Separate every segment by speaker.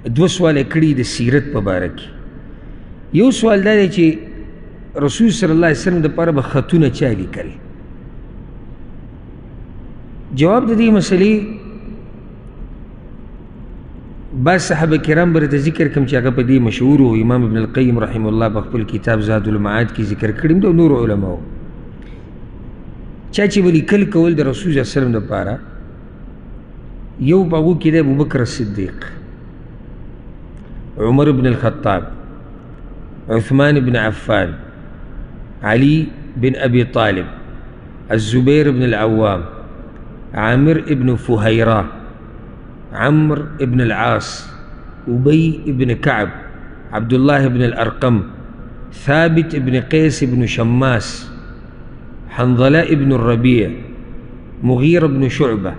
Speaker 1: دوه سواله کړي د سیرت په باره کې. یو سوال دا دی چې رسول صلی الله علیه وسلم دپاره به خطونه چا لیکل؟ جواب د دې مسئلې بعض صحابه کرام به راته ذکر کړم چې هغه په دې مشهور و. امام ابن القیم رحمه الله په خپل کتاب زاد المعاد کې ذکر کړي دي او نورو علماو چا چې به لیکل کول د رسول صلی الله علیه وسلم دپاره، یو په هغو کې دی ابوبکر الصدیق، عمر بن الخطاب، عثمان بن عفان، علي بن أبي طالب، الزبير بن العوام، عامر بن فهيرة، عمرو بن العاص، أبي بن كعب، عبد الله بن الأرقم، ثابت بن قيس بن شماس، حنظلة بن الربيع، مغيرة بن شعبة،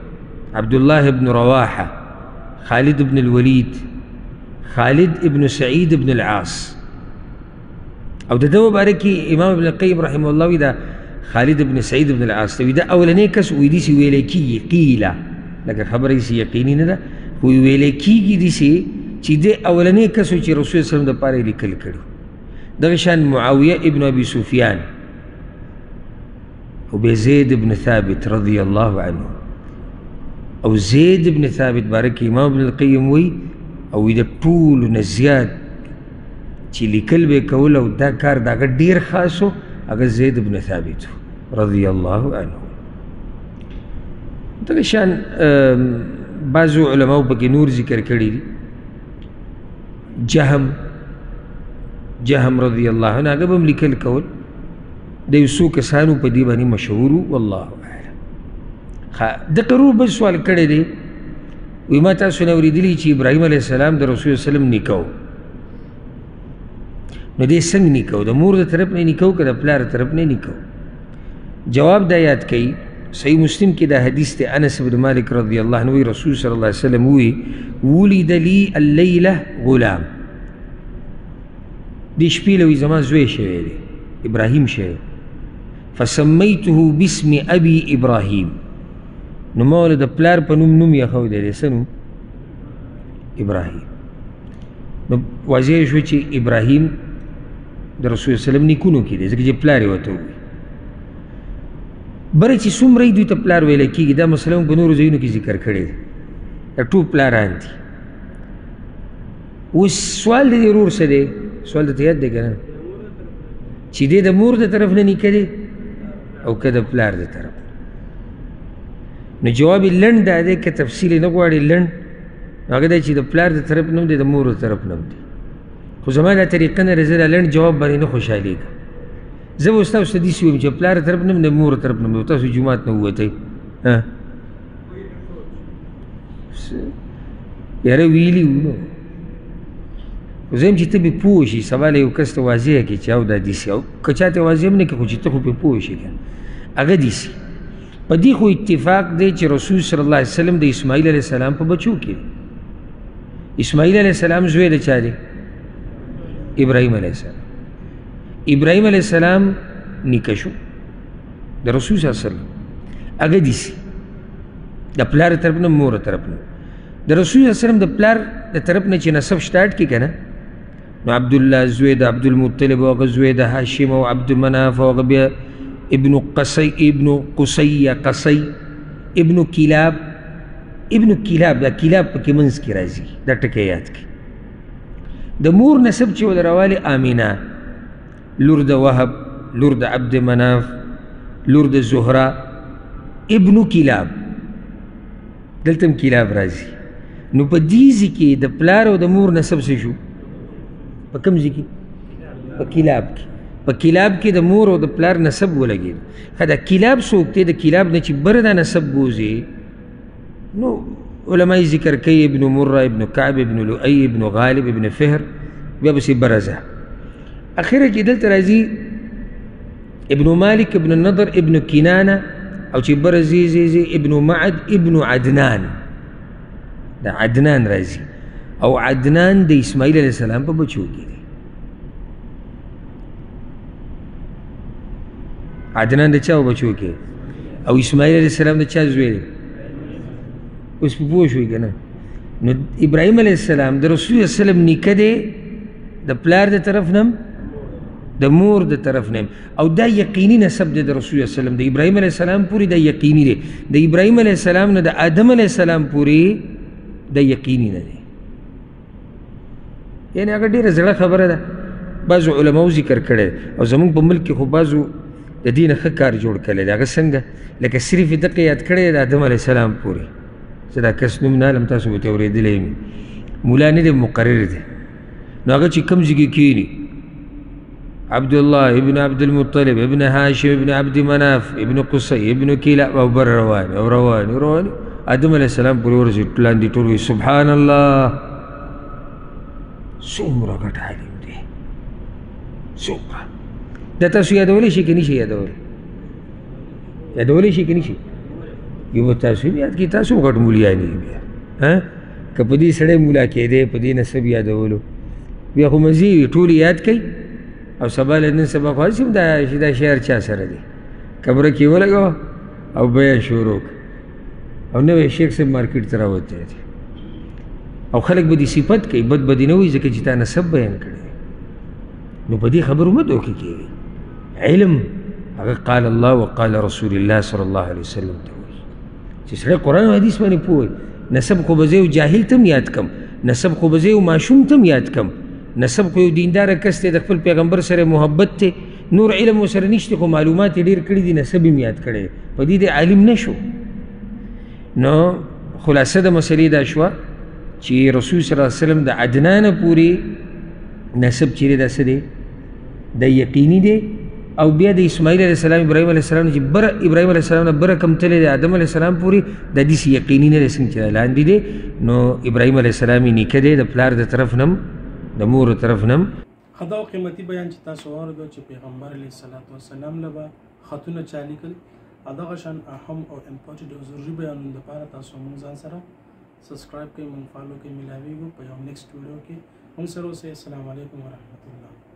Speaker 1: عبد الله بن رواحة، خالد بن الوليد، خالد بن سعيد بن العاص. او د ده مبارک کې امام ابن القیم رحمه الله وایي دا خالد بن سعید بن العاص ته وایي دا اولنی کس وایي داسې ویلی کېږي، قیله، لکه خبره یې یقیني نه ده خو ویلی کېږي داسې چې دی اولنی کس و چې رسول صلی الله علیه وسلم دپاره یې لیکل کړي. دغه شان معاویه ابن ابي سفیان او بیا زید بن ثابت رضی الله عنه. او زید بن ثابت باره کې امام ابن القیم وایي او وایي د ټولو نه زیات چې لیکل به یې کول او دا کار د هغه ډېر خاص و، هغه زید بن ثابت رضی الله عنه. دغه شان بعضو علماو پکې نور ذکر کړي دي. جهم رضی الله عنه هغه به هم لیکل کول. د یو څو کسانو په دې باندې مشهور و، والله اعلم. ښه، دقه ورور بل سوال کړی دی، وایي ما تاسو نه اورېدلي چې ابراهیم علیه السلام د رسول الله وسلم نیکه و. نو دی څنګه نیکه و؟ د مور د طرف نه نیکه و که د پلار د طرف نه نیکه و؟ جواب دا یاد کوي، صحیح مسلم کې دا حدیث دی، انس بن مالک رضی الله عنه وایي رسول صلی الله علیه وسلم وایي ولد لي الليلة غلام، دې شپې له وایي زما زوی شوی دی، ابراهیم شوی، فسمیته باسم ابي ابراهیم، نو ما ورله د پلار په نوم نوم یې ښودی دی. څه نوم؟ ابراهیم. نو واضح شو چې ابراهیم د رسول الله وسلم نیکونو کې دی، ځکه چې پلار یې ورته وویل. بره چې څومره یې دوی ته پلار ویلی کېږي، دا مسله موږ په نورو ځایونو کې ذکر کړې ده، دا ټول پلاران دي. اوس سوال د دې ورور څه دی؟ سوال درته یاد دی که نه؟ چې دی د مور د طرف نه نیکه دی او که د پلار د طرف؟ نو جواب یې لنډ دا دی، که تفصیل یې نه غواړي لنډ، هغه دی چې د پلار د طرف نه هم دی، د مور د طرف نه هم دی. خو زما دا طریقه نه ده، زه دا لنډ جواب باندې نه خوشحالېږم. زه به اوس تاسو ته داسې ووایم چې پلار د طرف نه هم دی، مور د طرف نه هم دی، تاسو جومات نه ووتئ. یاره ویلي وو نو خو زه یم چې ته پرې پوه شي، سبا له یو کس ته واضح کړې چې او دا داسې، او که چا ته واضح هم نه کړې خو چې ته خو پرې پوه شي که نه، هغه داسې. په دې خو اتفاق دی چې رسول صلی الله علیه وسلم د اسماعیل علیه السلام په بچو کې دی. اسماعیل علیه السلام زوی د چا دی؟ ابراهیم علیه السلام. ابراهیم علیه السلام نیکه شو د رسول صلی الله علیه وسلم. هغه داسې د پلار طرف نه مور طرف نه، د رسول صلی الله علیه وسلم د پلار د طرف نه چې نسب سټارټ کړي که نه، نو عبدالله زوی د عبدالمطلب او هغه زوی د هاشم او عبدالمناف او هغه بیا ابن قصي، ابن قصي یا قصي، ابن کلاب، ابن کلاب، دا کلاب پکې منځ کې راځي، دا ټکی یاد کړئ. د مور نسب چې ول راوالي آمینه، لور د وهب، لور د عبد مناف، لور د زهره، ابن کلاب، دلته هم کلاب راځي. نو په دې ځای کې د پلار او د مور نسب څه شو؟ په کوم ځای کې؟ په کلاب کې. په کلاب کې د مور او د پلار نسب ولګېد. ښه، دا کلاب څوک دی؟ د کلاب نه چې بره دا نسب بوځي، نو علما یې ذکر کوي ابن مره، ابن کعب، ابن لؤی، ابن غالب، ابن فهر، بیا پسې بره ځه. اخره کې دلته راځي ابن مالک، ابن النضر، ابن کنانه، او چې بره ځي ځي ځي ابن معد، ابن عدنان. دا عدنان راځي، او عدنان د اسماعیل علیه السلام په بچو کې دی. عدنان د چا په بچو کې؟ او اسماعیل علیه السلام د چا زوی دی؟ اوس په پوه شوئ که نه؟ نو ابراهیم علیه السلام د رسول الله وسلم نیکه دی، د پلار د طرف نه د مور د طرف نه، او دا یقیني نسب دی د رسول الله وسلم. د ابراهیم علیه السلام پورې دا یقیني دی، د ابراهیم علیه السلام نه د آدم علیه السلام پورې دا یقیني نه دی. یعنې هغه ډېره زړه خبره ده، بعضو علماو ذکر کړی، او زموږ په ملک کې خو بعضو د دې نه ښه کار جوړ کړی دی. هغه څنګه؟ لکه صرف یې دقه یاد کړی د آدم علیه السلام پورې، زه دا کس نوم نه علم، تاسو به ترې اورېدلی وي، مولا نه دی مقرر دی. نو هغه چې کوم ځای کې کښېني، عبدالله ابن عبد المطلب ابن هاشم ابن عبد مناف ابن قصي ابن کلاب، او بر روان او روان او روان، آدم علیه السلام پورې ورسېد، لاندې ټول وایي سبحان الله، څومره غټ عالم دی، څومره. دا تاسو یادولی شئ که نه شئ یادولی؟ یادولی شئ که نه شئ؟ یو به تاسو هم یاد کړئ، تاسو هم غټ مولیان یئ بیا. که په دې سړی مولا کېدی، په دې نسب یادولو بیا خو مزې وي، ټول یې یاد کوي. او سبا له نن سبا خو هسې هم دا شعر چا سره دی، کمره کې یې ولګوه او بیان شروع کړه، او نوی شیخ صاحب مارکیټ ته راوتی دی، او خلک به دې صفت کوي، بد به دې نه وایي، ځکه چې تا نسب بیان کړی. نو په دې خبرو مه دوکې کېږئ. علم هغه قال الله وقال رسول الله صلی الله علیه وسلم ته وایي چې سړی قرآن او حدیث باندې پوه وي. نسب خو به زه یو جاهل ته هم یاد کړم، نسب خو به زه یو ماشوم ته هم یاد کړم، نسب خو یو دینداره کس دی، د خپل پیغمبر سره محبت دی، نور علم ورسره نشته، خو معلومات یې ډېر کړي دي، نسب یې هم یاد کړی، په دې دی عالم نه شو. نو خلاصه د مسئلې دا شوه چې رسول صلی الله علیه وسلم د عدنانه پورې نسب چیرې دا څه دی، دا یقیني دی. او بیا د اسماعیل علیه السلام ابراهیم علیه السلام چې بره ابراهیم علیه السلام نه بره کوم تللی دی آدم علیه السلام پورې، دا داسې یقیني نه دی څنګه چې دا لاندې دی. نو ابراهیم علیه السلام یې نیکه دی، د پلار د طرف نه هم د مور د طرف نه هم.
Speaker 2: ښه دا قیمتي بیان چې تاسو واورېدو چې پیغمبر علیه الصلاة والسلام له به خطونه چا لیکل، او دغه شان اهم او important او ضروري بیانونو دپاره تاسو موږ ځان سره subscribe کړئ، موږ follow کړئ. ملاویږو په یو next ویډیو کې، موږ سره اوسئ. السلام علیکم ورحمت الله.